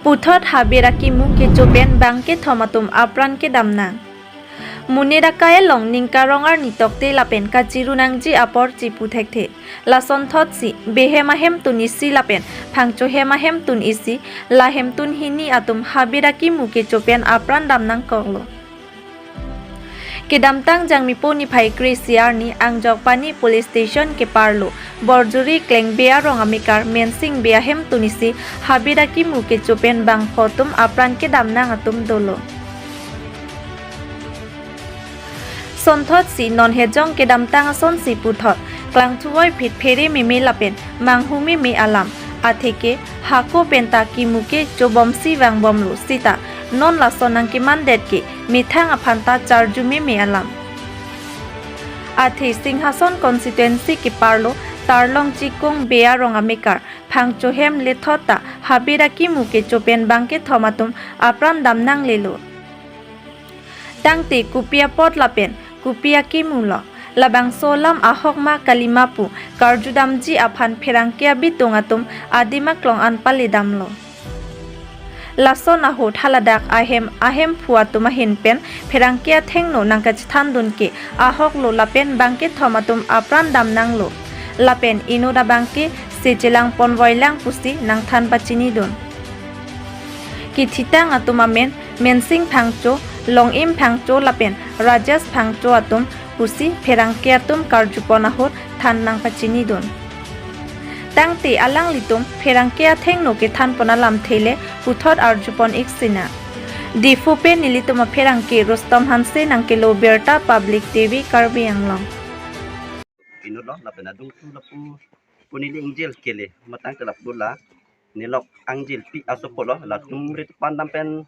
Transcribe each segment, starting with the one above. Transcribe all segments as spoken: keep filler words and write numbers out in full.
Puthot habit akimu kecho pen bang kethom atum apran kedam nang. Monit akai along ningkarong arni tokte lapen kachiru nangji apor chipu thekthe. Lasonthotsi behem ahemtun isi lapen phangcho hem ahemtun isi, la hemtun hini atum habit akimu kecho pen apran dam nangkoklo. Kedamtang Jangmipo niphai kre-isi arni Angjokpani Police Station keparlo Borjuri Klengbe arong amekar Mensing Bey ahemtun isi habit akimu kecho pen bangpho atum apran kedam nang atum dolo. Sonthotsi non hejong kedamtang asonsi puthot klangthuvoiphit phere meme lapen manghu meme alam. Atheke hako penta kimu kecho bomsi vangbomlo sita non lason nangkemandet ke methang aphanta charju meme alam. Athe Singhason constituency keparlo Tarlong Chikung Bey arong amekar phangcho hem lethot ta habit akimu kecho pen bang kethom atum apran dam nanglelo. Tangte kopi apot lapen kopi akimu lo, labangso alam ahok ma kalima pu karjudamji aphan pherangke abitung atum adim aklong an pale damlo. Lason ahut haladak ahem ahemphu atum ahin pen pherangke athengno nangkachethandun ke ahoklo lapen bang kethom atum apran dam nanglo. Lapen inut abang ke se chelang ponvoilang pusi nangthan pachinidun. Kithitang atum amen Mensing Phangcho, Longim Phangcho lapen Rajesh Phangcho atum pusi pherangke atum karjupon ahut than nangpachinidun. Tangte alanglitum pherangke athengno kethanpon alamthe le puthot arjupon ik sina. Diphu pen nelitum apherangke Rustom Hanse nangkelo birta Public T V Karbi Anglong. Inut lo lapen adungthu lapu pu neli ingjir kele matang ke lapu la nelok angjirpi asopo lo, latum rit pandam pen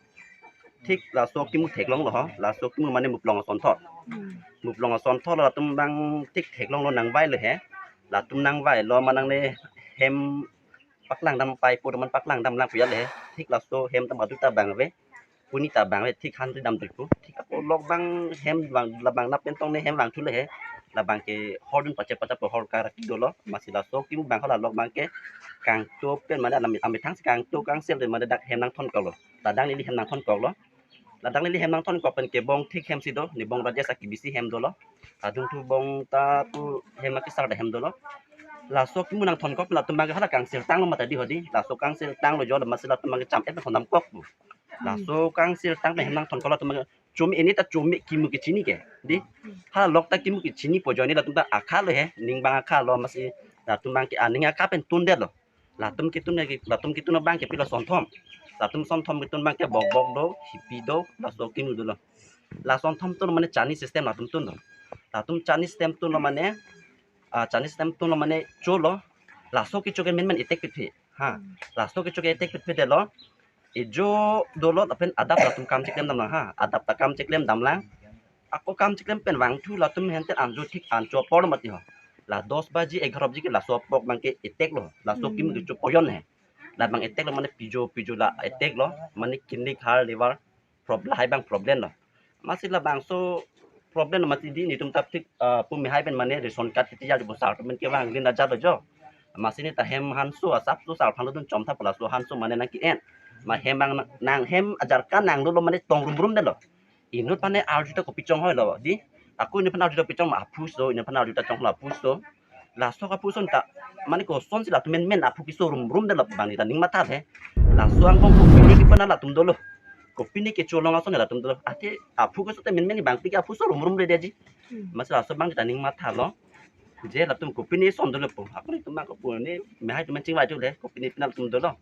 thik laso kimu theklonglo ho, laso kimu mane muplong asonthot. Muplong asonthot lo latum bang thik theklonglo, nangvailo he. Latum nangvailo manang ne hem paklang dam pai po man paklang dam lang pu ya le he. Thik laso hem tam adu ta bang ave. Puni ta bang ave, thik han ri dam dui pu. Thik ako lok bang hem bang labang nap pen tong ne hem vangthu le he. Labang ke hordun pache pache po hor karak dolo. Masi laso kimu bang hala lok bang ke kangto pen mane alam amethang si kangto kangsel de mane dak hem nangthonkoklo. Ladak neli hem nangthonkoklo. Ladak neli hem nangthonkok pen ke bong thik hem si do, ne bong Rajesh aki bisi hem dolo. Adungthu bong ta pu hem akesar de hem dolo. Laso kimu nangthonkok latum bang ke hala kangsel tanglo mata di hodi. Laso kangsel tanglo jo masi latum bang ke cham et thondamkok pu. Laso kangsel tang pen hem nangthonkok latum bang ke chome ini ta chome kimu kechini ke. Di hala lok ta kimu kechini po jo ne latum ta akha lo he, ning bang akha lo masi latum bang ke aning akha pen tundetlo. Latum ketun ke, latum ketun abang ke pilo sonthom. Latum sonthom ketun bang ke bokbok do, hipi do, laso kimu dolo. La sonthom tun mane chani system latum tun do. Latum chani system tun lo mane, ah, chani system tun lo mane cholo. Laso kecho ke menmen etek pitphi. Ha. Laso kecho ke etek pitphi delo. Ejo dolo lapen adap latum kam cheklem damlang ha. Adap ta kam cheklem damlang. Ako kam cheklem pen vangthu latum hente anjo thik ancho apor mati ho. La dos baji egharo baji ke laso apok bang ke etek lo. Laso kimu kecho poyon he. Labang etek lo mane pijo pijo la etek lo. Mane kidney har liver problem hai bang problem lo. Masi labangso problem lo mati di netum ta thik, ah, pumi hai pen mane ration card kiti ya di bosar pen ke vang lin aja lo jo. Masi ne ta hem hanso asap so sar phang lo dun chom tha pala so hanso mane nang ki en. Ma hem bang nang hem ajar kan nang lo mane tong rum rum de lo. Inut pane arju ta kopi chonghoi lo di. Ako inut pane arju ta kopi chong ma aphu so, inut pane arju ta chong lo aphu so. Laso aphu so ta mane koson si latum menmen aphu keso rum rum de lo bang ta ning matha he. Laso angbong kopine kepana latum dolo. Kopine kecholong ason latum dolo. Athe aphu keso te menmen bang pi ke aphu so rum rum de ji. Masi laso bang ta ning matha lo. Je latum kopine son dolo po. Ako netum ma kopu ne me hai tum chingvai tu le kopine pina latum dolo.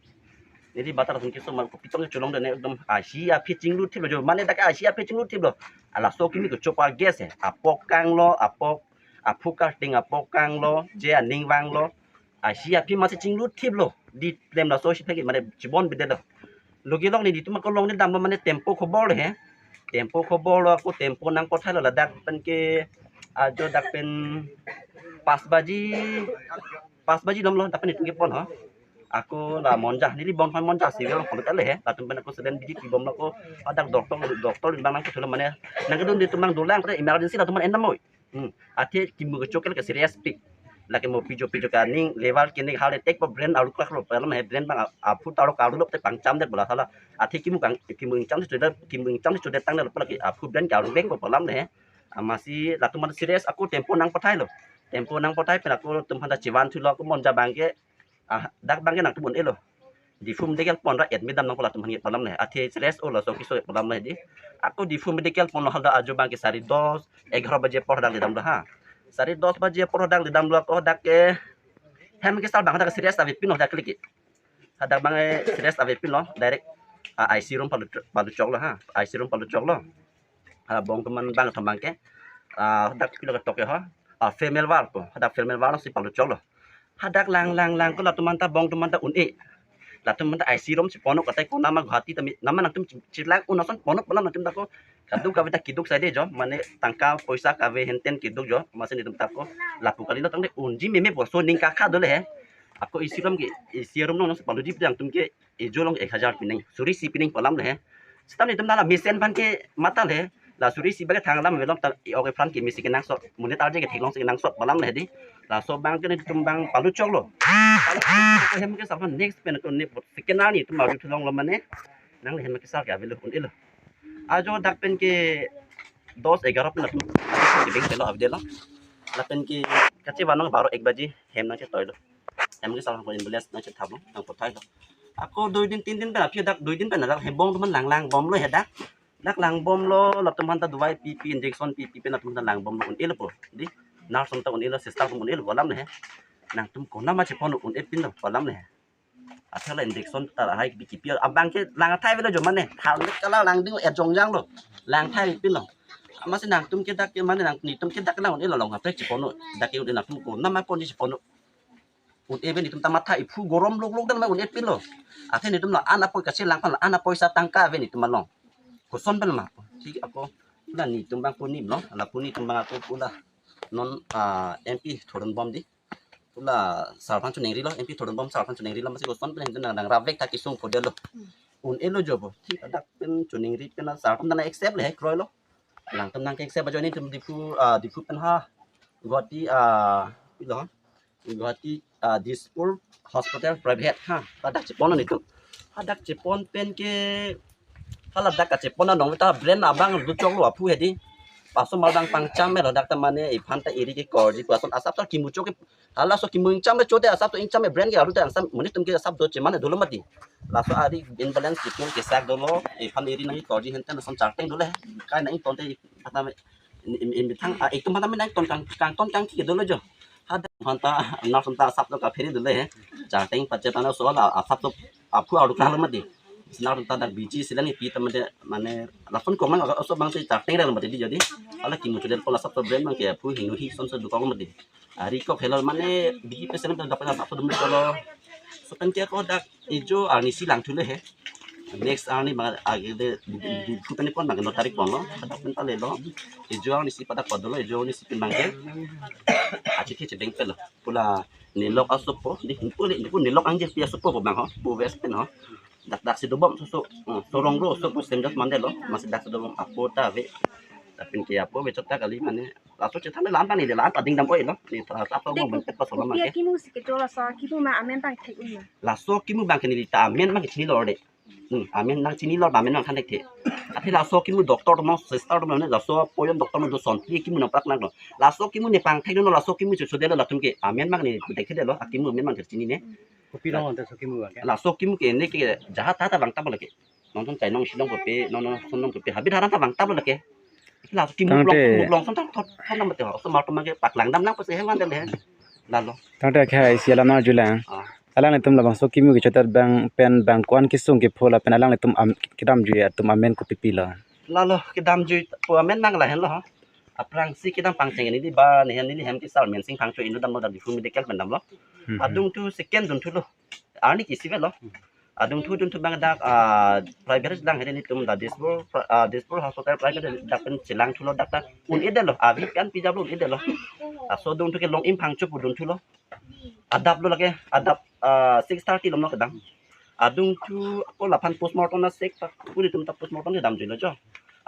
Neli bata latum keso ma kopi tong cholong de ne ekdom ashi aphi chinglu thip lo jo. Mane dak ashi aphi chinglu thip lo. Laso kimi kecho pa gas he. Apok kanglo, apok, aphu karting apok kanglo, je aning vanglo. Ashi aphi masi chinglu thip lo. Di klem laso shi phek mane chibon bide lo. Logi lok ne netum ako long ne dam lo mane tempo khobor lo he. Tempo khobor lo ako tempo nangkothai lo ladak pen ke ajo dak pen pas baji, pas baji dam lo dak pen netum kepon ho. Ako la Monja, neli bon hoi Monja si lo kono tale he. Latum pen ako selen biji kibom lo ako adak doktor, doktor bang nangkethu lo mane nangkedun netum bang dolang pada emergency latum mane endam oi. Hmm. Athe kimu kecho ke serious pik. Lake mo pijo pijo ke aning level ke ning heart attack po, brain aruk lak lo pu alam he, brain abang a- aphu ta aruk aruk lo te pangcham det bola sala. Athe kimu kang kimu ingcham si chodet, kimu ingcham si chodet tang det lo pu lake aphu brain ke aruk veng po pu alam le he. Amatsi latum aphan serious ako tempo nangpathai lo. Tempo nangpathai pen ako latum aphan ta chevan thulo ako monja abang ke, ah, dak abang ke nangtum un-elo. Diphu medical pon ra admit dam nangpo latum aphan ke pu alam le. Athe serious o laso kiso pu alam le di. Ako Diphu medical ponlo, hadak ajo abang ke sari dos, egharo baje apor hadak ledam lo ha. Sari dos baje apor hadak ledam lo ako hadak ke hem kesal abang hadak serious ave pinlo hadak ke liki. Hadak abang ke serious ave pinlo, direct, ah, I C room palu palu choklo ha. I C room palu choklo. Ah, bong atum an bangkethom abang ke, ah, hadak pilo ketok ke ho. Ah, female ward po. Hadak female ward si palu choklo. Hadak lang lang lang ako latum aphan ta bong atum aphan ta un-e. Latum aphan ta I C room si ponlo katai ko nama Guwahati tame nama nangtum chi- chilang un ason ponlo pu alam nangtum ta ako. Kaduk kave ta kiduk saide jo, mane tangka poisa kave henten kiduk jo, amatsi netum ta ako lapu kalilo tangte unji meme po, laso aning kakha do le he. Ako I C room ke, I C room along si paluji pu nangtum ke ejo along ek hajar pining, suri isi pining pu alam le he. Seta netum ta la mesen aphan ke matha le he. La suri isi abang ke thang alam avelom ta, e ok aphan ke mesi kenangsot, monit arje ke theklong si kenangsot pu alam le he di. Laso abang ke netum abang palu choklo. Palu choklo hem kesal aphan next pen ako ne second arni netum arju thulong lo mane. Nang le hem kesal ke avelo un-elo. Ajo dak pen ke dos egharo pen latum kebeng telo avedetlo. Lapen ke kachevan nang baro ek baji hem nangchetoilo. Hem kesal aphan ambulance nangchethaplo, nangpathai lo. Ako dui din tin din pen aphi dak dui din pen dak he bong atum an lang lang bomlo he dak. Dak lang bomlo, latum aphan ta dawai pipi, injection pipi pen latum aphan ta lang bomlo, un-elo po. Di, nurse atum ta un-elo, sister atum un-elo pu alam le he. Nangtum konat ma chepon un-e pinlo pu alam le he. Athe la injection ta lahai kipi kipi abang ke lang athai avelo jo mane. Thal mek kala lang ding erjongjang lo. Lang athai pinlo. Amatsi nangtum ke dak ke mane nang netum ke dak lang un-elo, long athai chepon dak ke un-e, nangtum konat ma ponji chepon un-e ave netum ta matha iphu gorom lok lok dan ma un-e pinlo. Athe netum la an apoi kachelang aphan la an apoisa tangka ave netum along. Koson pen ma. Thik ako la netum abang pu nim lo. La pu netum abang ako pu la non, ah, M P Thoronbom di. Pu la sar aphan choningrilo, M P Thoronbom sar aphan choningrilo, amatsi koson pen netum nang nang ravek ta kesung podelo. Un-elo jo po. Thik adak pen choningri pen la sar aphan ta nang accept le he kroilo. Lang atum nang ke accept ajoine netum Diphu, ah, Diphu pen ha Guwahati, ah, pilo ha. Guwahati, ah, Dispur Hospital private ha. Hadak cheponlo netum. Hadak chepon pen ke hala dak kachepon anong ta brain abang do choklo aphu he di. Paso mal dang pangcham melo dak ta mane iphan ta eri ke korji pu ason asap ta kimu chok ke. Halaso kimu ingcham le chote asap to ingcham e brain ke alu ta angsam monit atum ke asap do chemane dolo mati. Laso ari imbalance kipi kesak dolo, iphan eri nang korji henten ason charteng dolo he. Kai nang ton te pata me in in in thang a itum pata me nang ton kang kang ton kangki dolo jo. Hadak aphan ta nurse atum ta asap to kaphere dolo he. Charteng pachet ana so la asap to aphu aruk lalo mati. Nurse atum ta dak biji silang ipi ta mane mane lason komang aso bang si charteng rel mati di jadi. Hala kimu chodetpo la asap to brain abang ke aphu hinu hi son so dukok mati. Ari kok helo mane biji pesen ta dapat asap to dum cholo. Laso pen ke ako dak ejo arni si lang thule he. Next arni abang age de di di di pen pon abang no tarik ponlo. Hadak pen ta lelo. Ejo arni si padak padolo, ejo arni si pen abang ke. Achi ke chedeng pelo. Pu la nelok asopo, di pu le pu nelok angje pi asopo abang ho. Pu west pen ho. Dak dak si dobom so so. Hmm, sorong ro so pu sem dak mandelo. Amatsi dak si dobom apo ta ave. Lapen ke apo ave chot ta kali mane. Laso chethan le lam ta ne le lam ta ding dam oi lo. Ne ta ta apo bang pen pet paso lam Kopi ke. Akimu si kecho laso akimu ma amen abang thek un ma. Laso kimu abang ke neli ta amen abang ke chinilo de. Hmm, amen nangchinilo, amen nangthan thekthe. Athe laso kimu doctor atum, sister atum, laso poyon doctor atum do son pi kimu nangprak nanglo. Laso kimu ne pangthek no laso kimu cho chodetlo latum ke. Amen abang ne thekthedetlo, akimu amen abang ke chinine. Kopi long ante laso kimu abang ke. Laso kimu ke ne ke jahat ta ta bang ta bole ke. Nonton chai nong silong kopi, non non son nong kopi. Habit haran ta bang ta bole ke. Laso kimu long, tangte kimu long son ta thot thot nam te ho. So mar atum abang ke paklang dam nang pase he man de le. Lalo. Tangte akha isi alam arjulang. Ah. Alanglitum labangso kimu kechodet abang pen bang ko-an kesung kepho lapen alanglitum am, kedamjui atum amen kopi pilo. Lalo kedamjui pu amen abang lahenlo ha. Aphrangsi kedam pangcheng neli ba ne neli hem kesar Mensing Phangcho inut damlo dak Diphu medical pen damlo. Hmm, hmm. Adung thu second dun thulo. Arni ke isi avelo. Adung thu dun thu abang dak, ah, private lang hede netum dak Dispur, ah, Dispur hospital private dak pen chelang thulo dak ta un-edetlo. Avi kan pijaplo un-edetlo. Laso adung thu ke Longim Phangcho pu dun thulo. Adaplo lake, adap, ah, six thirty along lo kedam. Adung thu ako laphan postmortem na sek ta, pu netum ta postmortem kedamjuilo jo.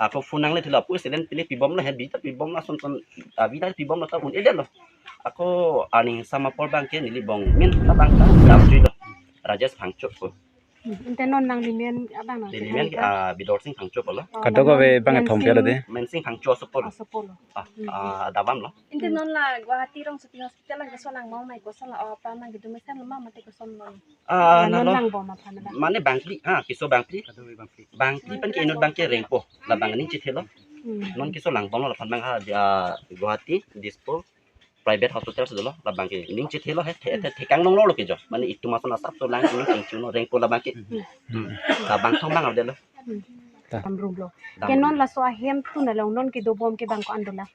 Ako phone nangle thilo, apo student pili pibomlo, he bita pibomlo, ason ton, ah, bita pibomlo ta un-edetlo. Ako aning sama apor abangke neli bong min abang ta damjuilo. Rajesh Phangcho pu. Hmm, ante non nangli men abang nang Neli men, ah, Bidorsing Phangcho pulo. Oh, Kadokave non abang Mensing, thomkelo de. Mensing Phangcho asopo lo. Asopo lo. Ah, Hmm. ah, adabam lo. Ante non la Guwahati Rongsopi Hospital la keso langbom ma, koson la, oh, apa nang kedo mesen lo ma, mate koson lo? Ah, Ah, non nalo. Langbom aphan la. Mane bangphli, ah, keso bangphli. Bangphli pen ke inut abangke rengpo. Labang ning chethelo. Hmm. Non keso langbomlo, laphan abang ha, ah, Guwahati, Dispur, private hospital si dolo, labangke ning chethelo he, the, the, thekang longlo ke jo. Mane itum ason asap so lang ning chingchinglo, rengpo labangke. Hmm. Labang thong abang avelo. Hmm. Ta. Dam room lo. Dam Ke non room. Laso ahem tun along non kedobom ke bang ko-an dolang?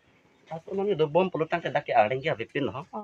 Laso non kedobom pulotangte dak ke areng ke avepin lo. Oh.